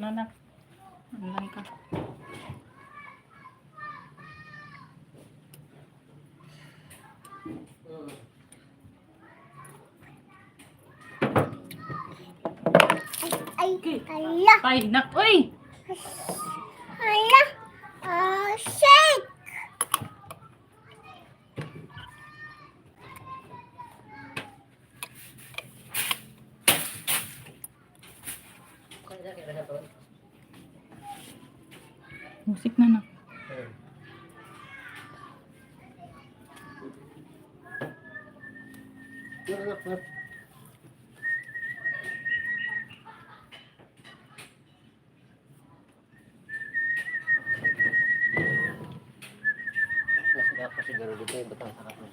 Nanak. Ano lang ka? Ay, ala, Ay, nak, uy! ala. Ah, shake. Musik na nak. Mas ako siguro dito yung butang sa kapit.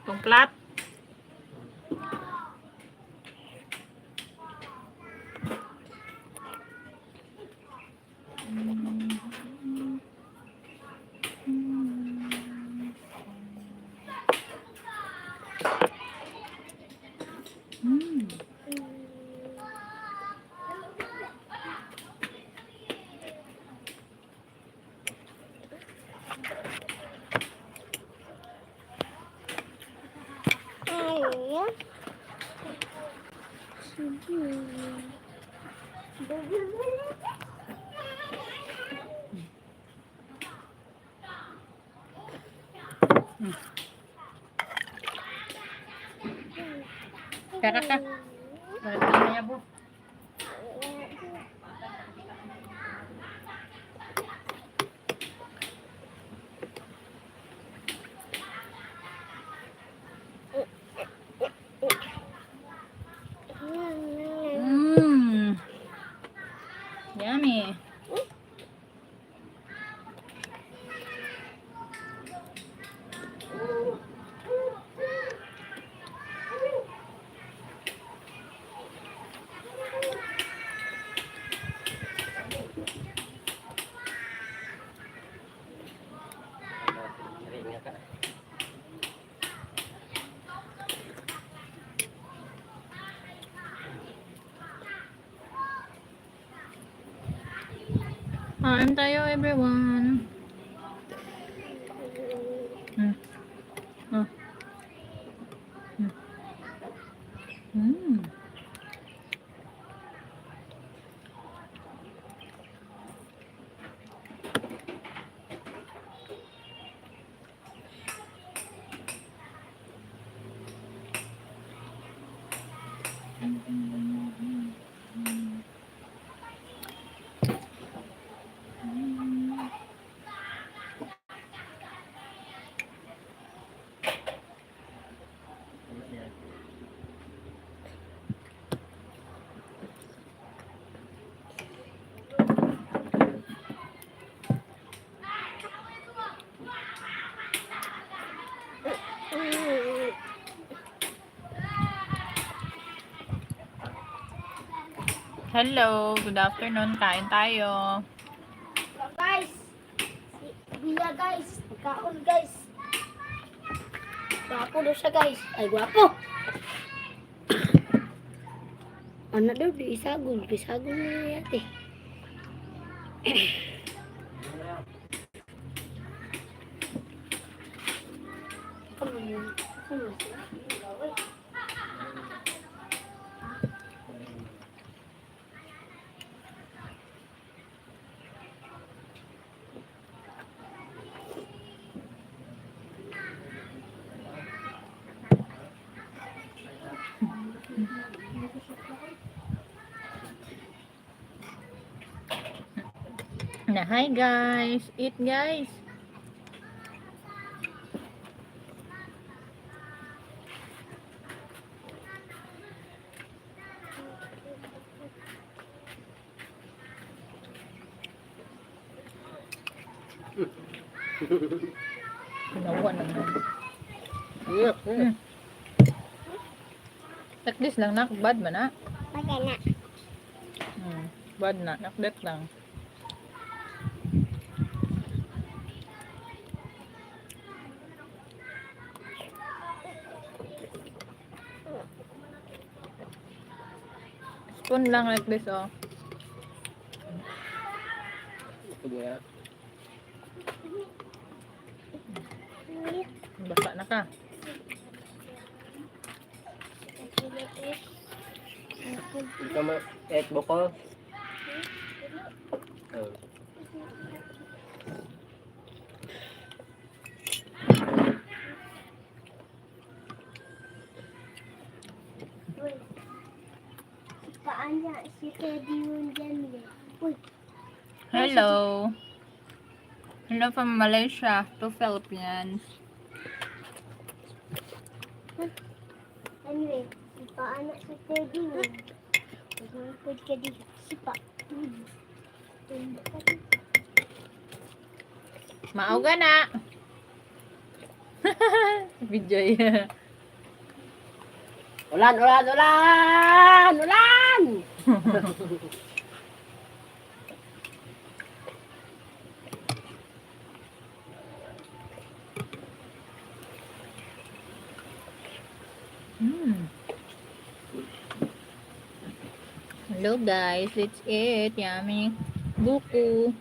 Itong plat. Mm. Ala. Sige. Kaka ka. Kaka na yabo. Mm. Yummy. Ringa ka. Kain tayo, everyone. Mm. Oh. Mm. Mm. Hello, good afternoon. Kain tayo. Guys, Bia guys, nagkaon guys. Gwapo daw siya guys. Ay gwapo. Ano daw di isagol, isagol na yate. Ano yun? Ano sila? Na, hi guys. Eat, guys. Ginawa naman. Yep. Like this lang nak, bad man na. Bagay na. Bad na, nakdet lang. Spoon lang like this, oh. Busog niya. Basa na ka. Ikaw ma, et boko. Oh. Paan niya? Si Teddy yun dyan eh. Uy, Hello. Hello from Malaysia to Philippines. Anyway, si paan na si Teddy yun. Pwede ka dito. Si pa. Tumba ka dito. Mauga na. Video. Ulan, ulan, ulan! Ulan! Hello guys, let's eat. Yummy. Buko.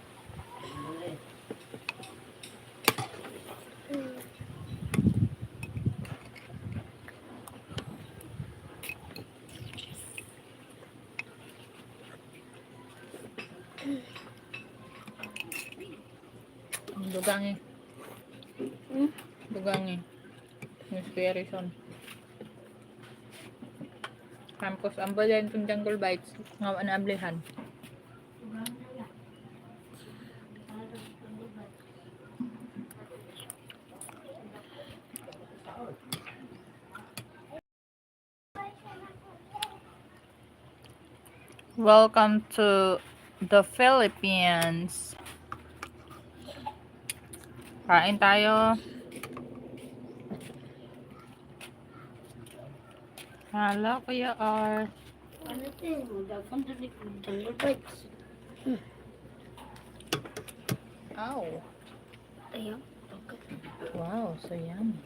Ang dugang eh. Hmm? Dugang eh. Yung si Harrison. Campos, ang balyan itong Jungle Bites. Nga na ablihan. Welcome to the Philippines. Kain tayo. Hello, Kuya R. Ano ito eh? Dagan doon jungle bites. Ow. Ayaw. Okay. Wow, so yummy.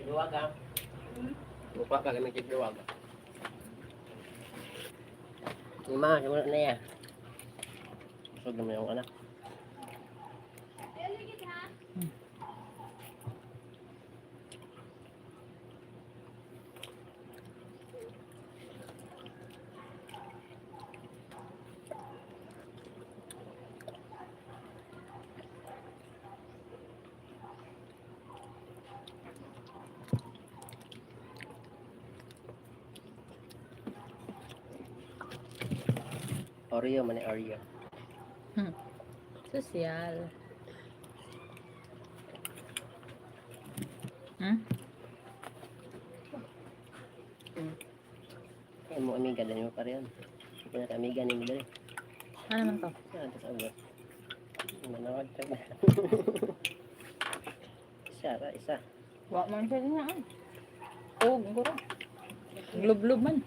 Duwag ah. Mukha ka gamit duwag. Lima, simula na yan. Busog naman yung anak. Oreo man eh, Oreo. Social. Hmm? Kaya mo amiga, dali mo pa rin. Hindi na amiga ni mo dali. Ano naman to? Ah, ito sa ulo. Manawag ka ba? Isa, ra, isa. Wa man siya na. Oh, guro. Glub-glub man.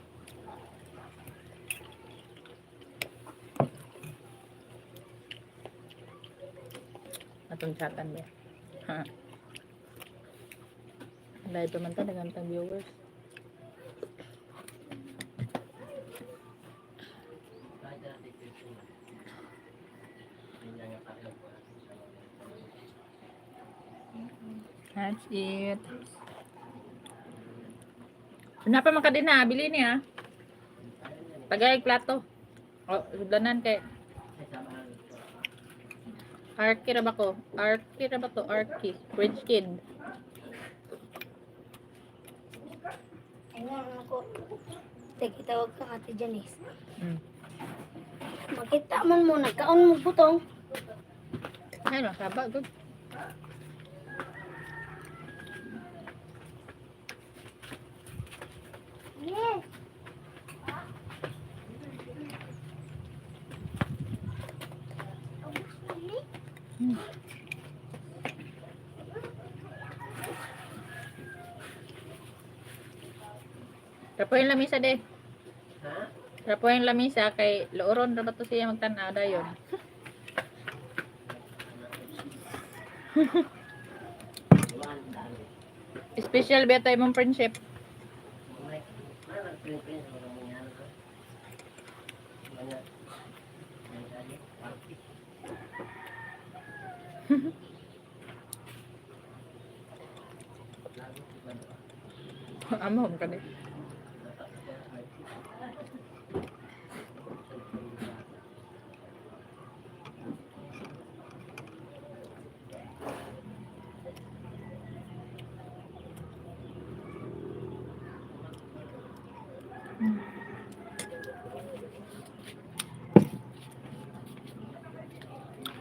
Atong chatan ba? Ha. Dahil pa man ta nagantang viewers. That's it. Una pa man ka din ha, bili niya. Tagay plato. O, sudlanan kay Arky ra ba ko? Arky ra ba to? Arky. Rich kid. Ayun ako. Teka, tawag ka Ate Janice. Makita man mo, nagkaon mo butong. Ay, masaba. Good. Yes. Rapo yung lamisa de. Ha? Rapo yung lamisa kay looron ra ba to siya magtan-aw dayon. Special ba tayo mong friendship? Print-print, wala mong yan ko. Wala. Yan tayo. Party. Amo ka di.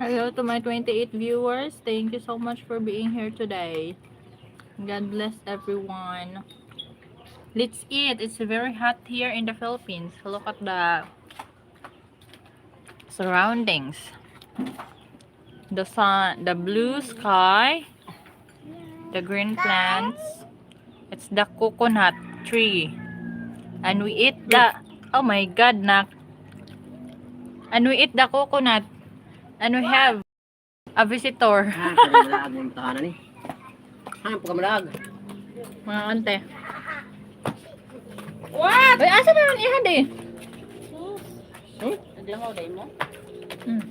Hello to my 28 viewers. Thank you so much for being here today. God bless everyone. Let's eat. It's very hot here in the Philippines. Look at the surroundings. The sun, the blue sky, the green plants. It's the coconut tree. And we eat the, oh my god, nak. And we eat the coconut. And we have a visitor. Ha, kamalag mo tahanan ni. Ha, pagkamalag. Mga ante. What? Uy, asa naman ihad eh? Hmm? Naglangaw dahil mo? Hmm.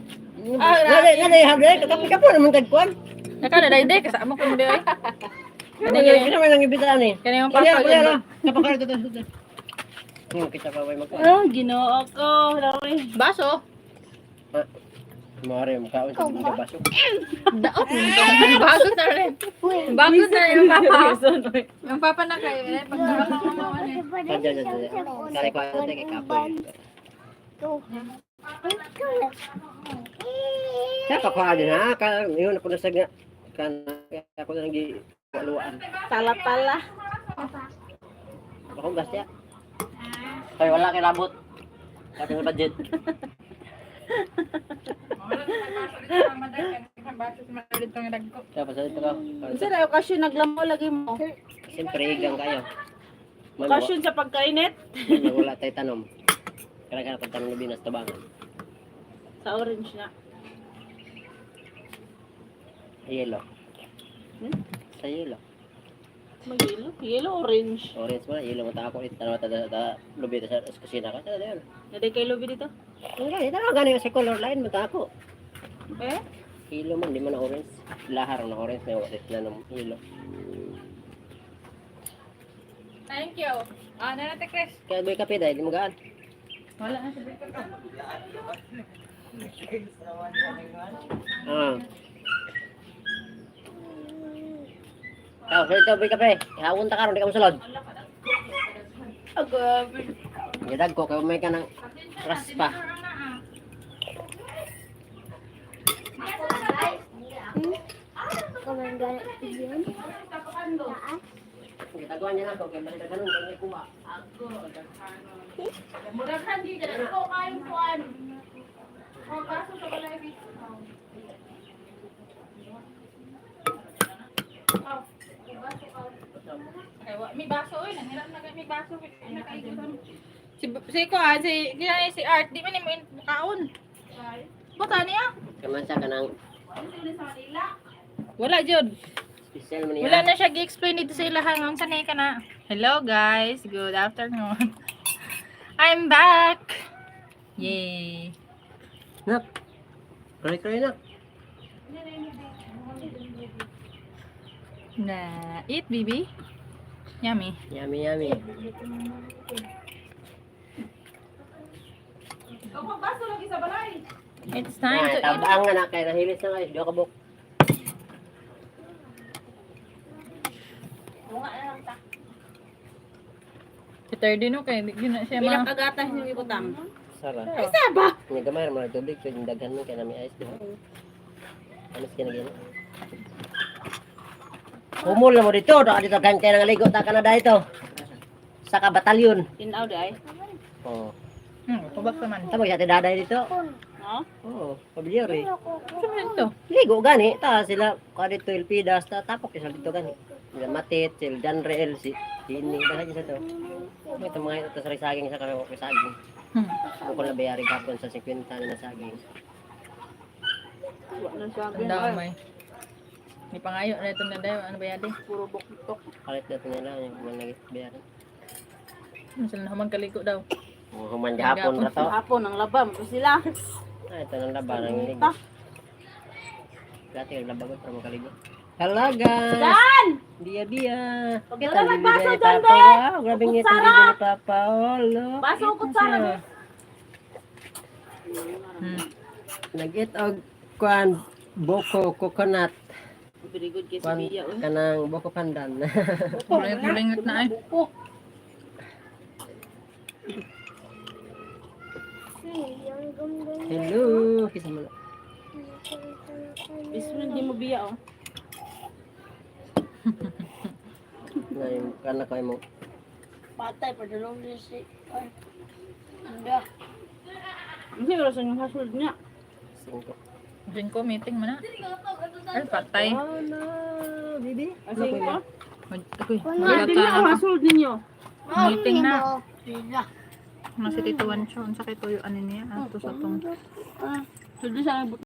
Ah, ngani ngani habre kakapi ka po naman tagkuan. Naka na dai kasama ko mo di ay. Ano yung naman ang ibitaan eh. Kani yung Kaya papa. kaya ra. Napakara to to. Kita pa way magkuan. Ah, ginoo ko. Lawi. Baso. Mare mukhaon sa mga baso. Daot. Bago na rin. Bago na rin yung papa. Yung papa na kayo. Eh, pagkakas ako mo ano eh. Kaya kaya. Kare ko ate kay kapoy. Kaya pa ko din ha, ka yun ako na sa kan ako na gi kaluan. Tala-tala. Ako gas ya. Kay wala kay labot. Sabi ng budget. Kaya pa sa ito ka. Unsa na okasyon naglamo lagi mo? Siyempre igang kayo. Man, Okasyon sa pagkainit? wala tayo tanom. Kaya kaya pagtanom na binas tabangan. Sa orange na. Yellow. Hmm? Sa yellow. Mag-yellow? Yellow orange. Orange mo na, yellow mo ta ako. Ito ta ta ta lubi ta sa kusina ka. Tada yun. Naday kay lubi dito? Ang gani, tanaw gani sa color line mo ta ako. Eh? Yellow man, di man na orange. Lahar na orange na wala na ng yellow. Thank you. Ah, na natin, Chris. Kaya boy kape dahil di mo gaan. Wala na si Ah. Kau, sa ito boy kape. Ihawon ta karon di ka mosulod. Agabi. Gidag ko kay may ka ng raspa. Kamangga yun. Taas. Gitaguan niya na ako kay balik kanon kay kuha. Muraghan di ka ko kayong kuan. Oh, kaso sa balay. Ay, wa may baso oy, nanghiram na kay may baso. Si si ko ah, si kaya si Art di man nimo kaon. Buta niya. Kaman sa kanang Wala jud. special man niya. Wala na siya gi-explain dito sa ilahang ang sanay ka na. Hello guys, good afternoon. I'm back. Yay. Nak. Kray kray nak. Na eat baby. Yummy. Yummy yummy. It's time to eat. Tabang nga na kay nahilis na kayo. Di ka buk. Si Thirdy no kay di na siya Pila ma. kagatas yung ibutang? Sara. Ay saba. Nga gamay ra man tubig kay daghan man kay nami ice diha. Ano siya nagina? Humol na mo dito, da dito gan kay nang ligo ta Canada dito. Sa ka batalyon. Tinaw di ay. Oh. Kubak naman. Tama siya daday dito. No? Oo, pamilyar eh. Sa man to? Ligo gani, ta sila ka dito Elpidas, ta tapok sila dito gani. Sila Matit, sila Janreel, si Ini, daghan sa to. May mga ito sa saging sa kami ko saging. Ako na bayari gapon sa 50 na saging. Wa na siya. Ang damay. May pangayo na ito na dayo. Ano ba yadi? Puro buktok. Palit na ito nila, yung mga nagit bayaran. Ano sila na magkaligo daw. Human gihapon ra to. Hapon ang labam ko sila. Ah, ito nang laba ng ligo. Dati ang laba ko para makaligo. Hello guys! Dan! Biya biya. Pagdala Kita ang ng baso bibigay ni dyan, Papa. be! Wow, grabe ngit ang Kutsara! bibigay ni Papa. Oh, look. Baso, Ito kutsara, siya. Nag-eat og kuan boko coconut. Very good kay si Kuan Bia oy. kanang boko pandan. Bulingot na eh. Buko. Hello, kisa mo na. Best friend di mo Bia oh. Na yung kana ko mo. Patay, padulong din si... Ay. Anda. Hindi wala sa inyong household niya. Singko. Diyan ko, meeting mo na. Ay, patay. Oh no, baby. Kasi ko. Uy, Hindi na ang household ninyo. Meeting na. Sila. Ano si Tito Wancho? Unsa kay tuyo ano niya? Ato sa tong Sulod sa